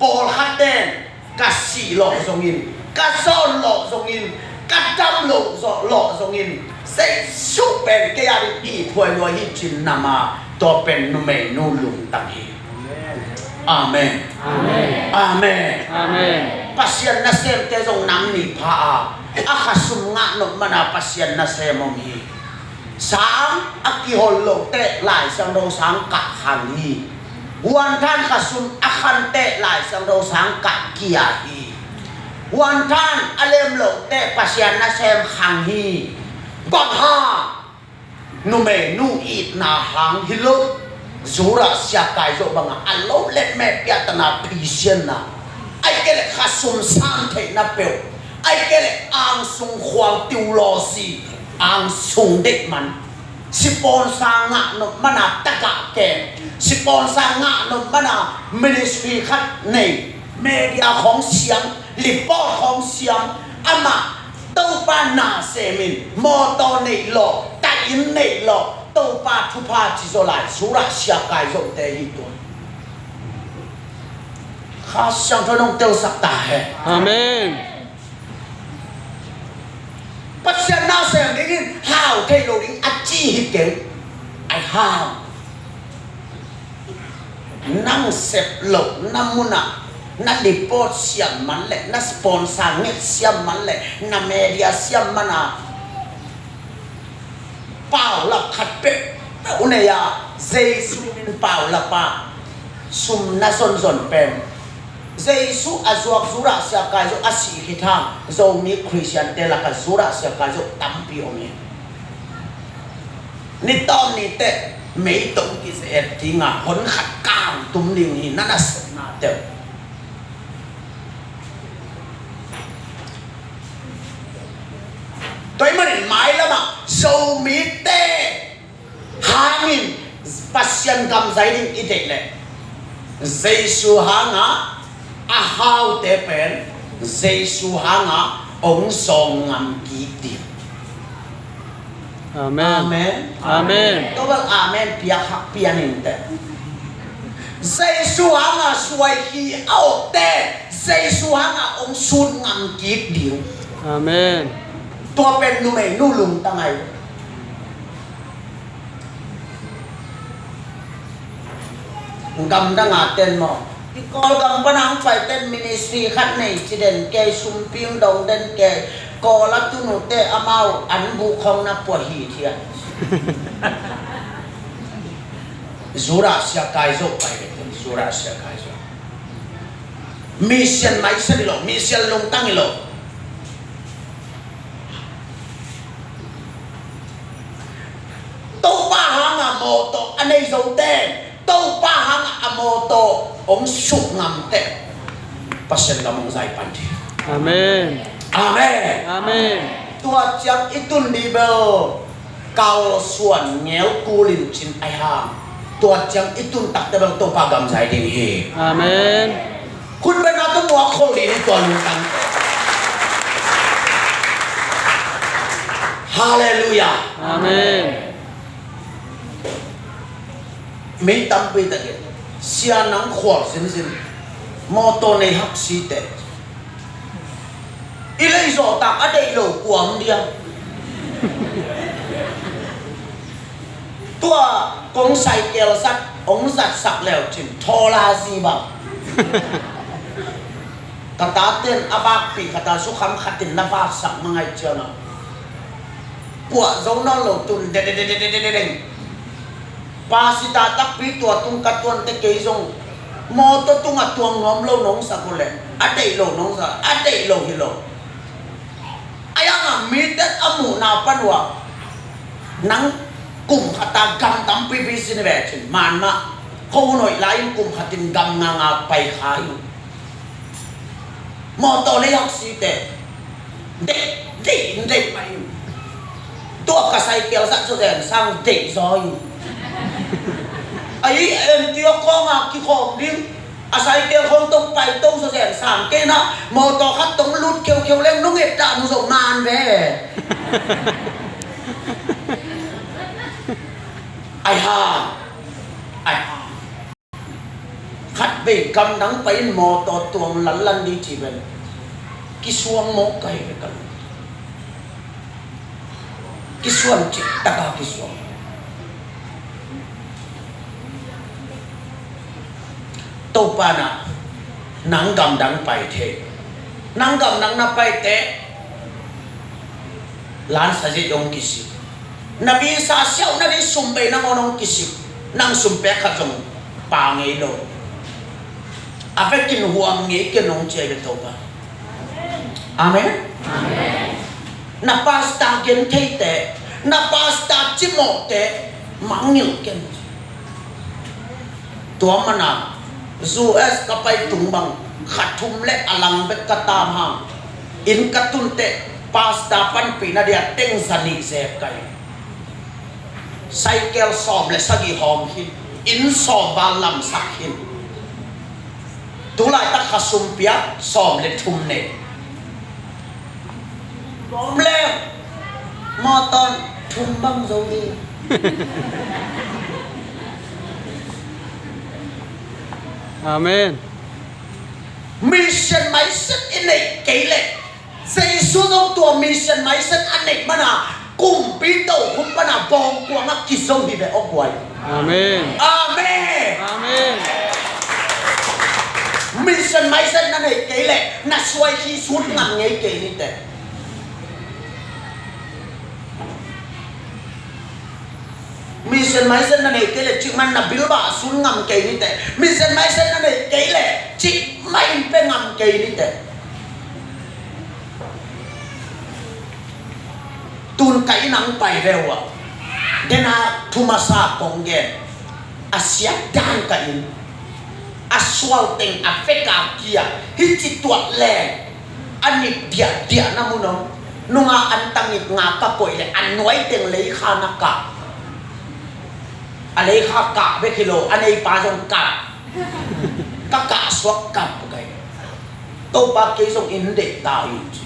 Pawlkhatte ka sih lawh zongin, ka zawn lawh zongin, ka dam lawh zo-, lawh zongin, Jesu pen kei a ding ithuai lua hi ci-in nam a, tua pen numeinu lungtang hi. Amen. Amen. Amen. Amen. Pasian nasemte zong nam nih pha a, a khasum ngah nop mana Pasian nasem om hi. Sang a kihol loh teh Lai Siangtho sang kah khang hi. Huan Than khasum a khanteh Lai Siangtho sang kah kia hi. Huan Than a lem lohteh Pasian nasem khang hi. Bang hang? Numeinu itna hang hi lo. Zura siakai zawh bangah a lo letmeh piahtana phisianna, ahih kei leh khasum san theihna peuh, ahih kei leh angsung khuang theology, angsung deih man, sipawnsa ngah nop mana tagah kem, sipawnsa ngah nop mana ministry khat nei, media khawng siam, report khawng siam, amah Topa na semin, mawtaw neih lawh, taih inn neih lawh, Topa thupha ci zaw lai, Zura siakai zawhte hi tuan. Kha Siangtho nong telsak ta hen. Amen. Pasian na sem dingin hau thei lo ding a ci hi keng. Ai hau. Nang sep loh na munah na report siam man leh, na sponsor nget siam man leh, na media siam mana paulap khat peuhpeuh nei a, Jesu in paulap a, sum na zonzon pen Jesu a zuak Zura siakai zawh a sih khit hang Zomi Khristiante lakah Zura siakai zawh tampi om hi. Ni tawm ni teh mei tawh kize et dinga hon khat kang tum ding hi, na nasepna teh. Tua ahih manin mailamah Zomite hangin Pasian gam zai ding i deih leh, Jesu hangah a haute pen Jesu hangah hong zawng ngam kik ding. Amen. Amen. Amen. Tua bel amen piak hak pian in teh. Jesu hangah suai hi a awkte Jesu hangah hong sut ngam kik ding. Amen. Tua pen numeinu lungtang ai. Gamdang a ten maw, i Kawlgam pana hong paiten ministry khat nei ci den kei, sumpi hong dong den kei, Kawl a tun uh teh amau an buh khawng na puah hi thian. Zura siakai zawh pai den, Zura siakai zawh. Mission maisak hi lo, mission lungtang hi lo. Topa hangah mawtaw a nei zote, Topa hangah a mawtaw hong suk ngamte, Pasian gam hong zai pan ding. Amen. Amen. Amen. Tua ciang i tun ding bel kalsuan ngel kulin cin ai hang. Tua ciang i tun takte bel Topa gam zai ding hi. Amen. Khut beng a tung muak khol ding hi tua lungtang. Halleluiah. Amen. Mi tampi takin sia nang khual zinzin mawtaw nei hak si teh. I lei zawh tak a deih lo kuam dia. Tua kong cycle zat hong zatsak leu cin thawl a zi bang. Ka taten a vakpih khat a sukham khatin na vaksak mangai ciangah puah zo nawn lo tun dedededededeng. Pasita takpi tua tung ka tuante kei zong mawtaw tungah tuang nuam lo nong sak uh leh a deih lo nong sak, a deih lo hi lo. A yangah mite a muhna pan uh ah nang kum khat a gam tampipi sin ve cin man mah kho hun hoih lai-in kum khatin gam nganga pai kha hi. Mawtaw lei hak si teh deih deih in deih mah in. Tua ka cycle zat zaw zen sang deih zaw in. Ahi en tia kawngah kikhawm ding. A cycle khawng tong pai to zaw zen sang kei na mawtaw khat tong lut kheukheu leng nong et dah nu zaw man ve. Ai ha. Ai ha. Khat vei gamdang pai in mawtaw tuang lanlan ding ci ven. Kisuang mawk ka hi ve ka lung. Kisuan cih taka kisuang. Topa na nang gamdang pai thei. Nang gamdang na pai teh lansa zet hong kisik. Na visa siauhna ding sum bei nangawn hong kisik. Nang sum pek khat zong Pa ngei lo. A vekin huam ngei ken hong ci hi ve Topa. Amen. Na pastor gen theite, na pastor cimawhte mangngilh ken. Tua mana U S ka pai tung bang kha thum le a lang bek ka tam hang, inn ka tun teh pastor panpihna dia teng za nih zep ka hi. Cycle sawm le sagih hawm khin, inn sawm val lamsak khin. Tulaitak kha sum piak sawm le thum nei. Sawm le mawtawn thum bang zo ding. Amen. Mission mindset i neih kei leh, Jesu zong tua mission mindset a neih mana kumpi tokhom pana bawngkuang a kizo hi ve aw guai. Amen. Amen. Amen. Mission mindset na neih kei leh na suai hi sut ngam ngei kei ni teh. Mission mindset na neih kei leh cikmah in na bilbah a sun ngam kei ni teh. Mission mindset na neih kei leh cikmah in pe ngam kei ni teh. Tun ka inn ah hong pai ve uh a, dena thumasa kong gen, a siat dan ka inn, a sual teng a vek a kia, hih ci tuat leng a nip diahdiah na mun om. Nunga an tangip nga ka koih le a nuai teng leikha na kah. A leikha kah bek hi lo, a neipa zong kah. Ka kah suak kap kai. Topa kei zong inn deih ta hi ci.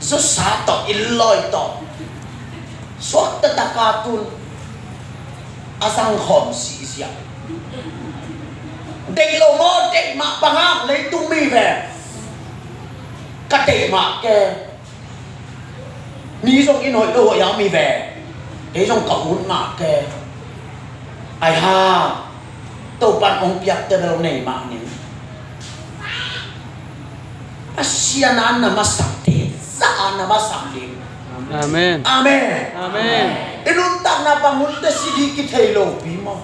Zusa tawh inn lawi tawh suak taktak a tun a zang khawm sihsiah. Deih lo maw, deih mah bang hang leitung mi ve. Ka deih mah ke. Mi zong inn hoih lo hoih a mi ve. Kei zong ka ut mah ke. Ai ha. Topan hong piakte bel nei mah ni. Pasian a na masak te, za a na masak ding. Amen. Amen. Amen. I nuntakna bang hun te si ding kithei lo pi maw?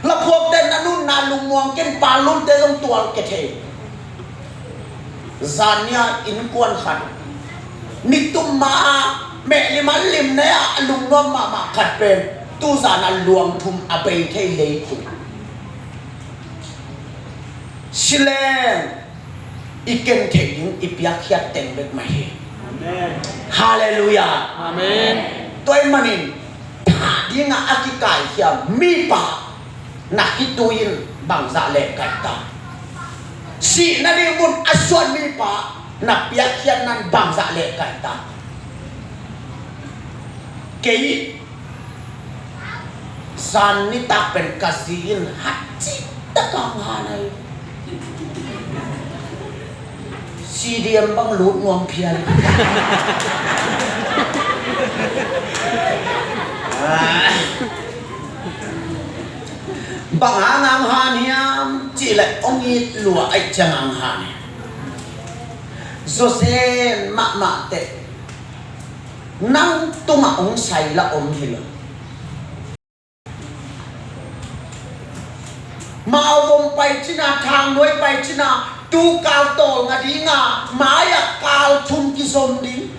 Laphuakte na nunna lungmuang ken, pa lunte zong tual kithei. Zania innkuan khat nitum ma a mehlim a limne a lungnuam mahmah khat pen tuzan a luang thum a bei thei leitung. Sileng i ken theih ding i piakkhiat teng bek mah hi. Amen. Halleluiah. Amen. Tua ahih manin thah dingah a kikaihkhiam mipa na khitui in bangzah leh kaih ta? Sihna ding mun a suan mipa na piakkhiat nan bangzah leh kaih ta? Kei zan nitak pen ka zi in hat cih tak a ngan ahi. C D M bang lut nuam phial. Bang hang ang han hiam cih leh hong it lua ahih ciang ang han hi. Zawzen mahmah teh nang tungah hong sai lah om hi lo. Mawvom pai cina, Thangnuai pai cina, tu kal tawlnga dinga mai-ah kal thum kizom ding.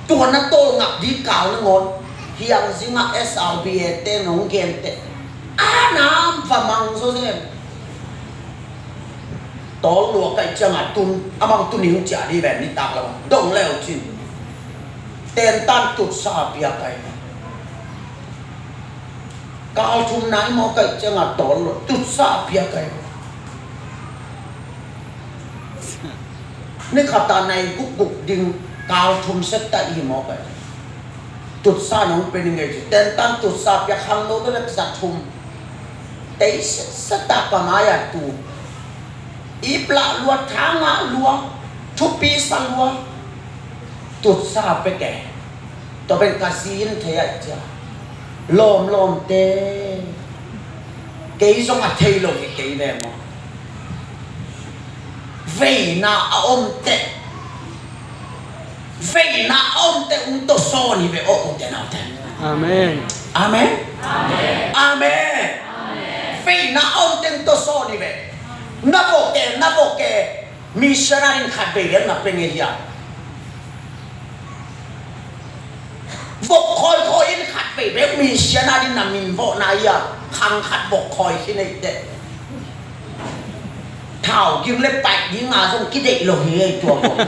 Tua na tawlngak ding kal nangawn hiang zingah S R B A te nong gente a nam va mang zawzen. Tawl lua kaih ciangah tun a mang tuning ciah dih ven nitak lo dong leu cin. Tentan tutsa a piak ai. Kal thum nai maw kaih ciangah tawl lo tutsa a piak ai. Ni khatah nai gukguk ding kal thum setta i maw kaih. Tutsa nong pe ning ei ci. Tentan tutsa piak hang lo bek za thum. Tei setta ka mai-ah tu. Iplah lua, thangah lua, thupi sa lua. Tutsa pek e. Tua pen ka zi in thei ai cia. Lawmlawmte. Kei zong a thei lo hi kei ve maw? Veina a om teh. Veina a omte hong tawsawn hi ve aw, ute naute. Amen. Amen. Amen. Veina a omte hong tawsawn hi ve. Na vok e, na vok e. Missionary in khat vei bek na pe ngei hiam? Vok khawikhawi in khat vei bek missionary in na min vawhna hiam? Khang khat vok khawi khi neih teh. Thau ging le paih ding a zong kideih lo hi ei tua vok.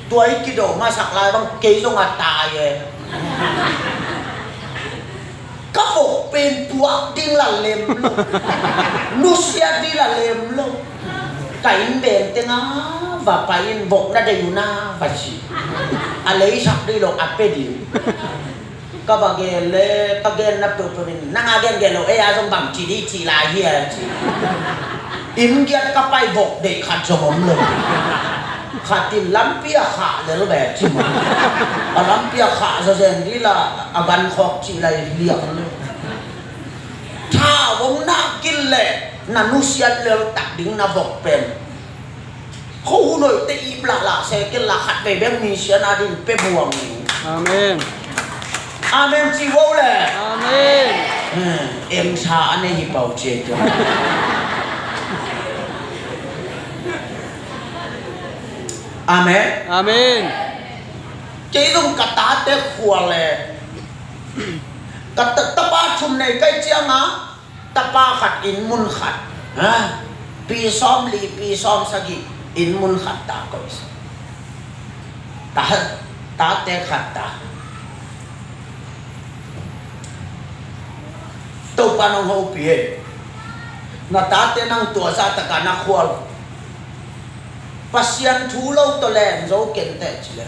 Tua i kido masak lai bang kei zong a tai e. Ka vok pen puak ding la lem lo. Nusia ding la lem lo. Ka inn beng teng a va pai in vok na dei uh na va ci. A leisak ding lo a pe ding. Ka va gen le ka genna peuhpeuh in nang a gen gen lo ei a zong bang ci ding ci lai hi a ci. Inn giat ka pai vok deih khat zong om lo. Khat in lampi a khah lel ve ci maw. A lampi a khah zazen ding la a gan khawk cih lai liang lo. Tha vong nak kil le na nusiat lel tak ding na vok pen. Khuahunoite ip lahlah se kei la khat vei bek missionary in pe buang ni. Amen. Amen ci vo le. Amen. Em sa a nei hi pau cia tua. Amen. Amen. Kei zong ka tate khua le ka ta- tapa thum nei kai cianga tapa khat inn mun khat, ha? Pi sawm li, pi sawm sagih inn mun khat ta koih sa. Ta, tate khat ta. Topa nong hopih e. Na tate nang tua zah taka na khual. Pasian thu lo tawh len zo kenteh ci le.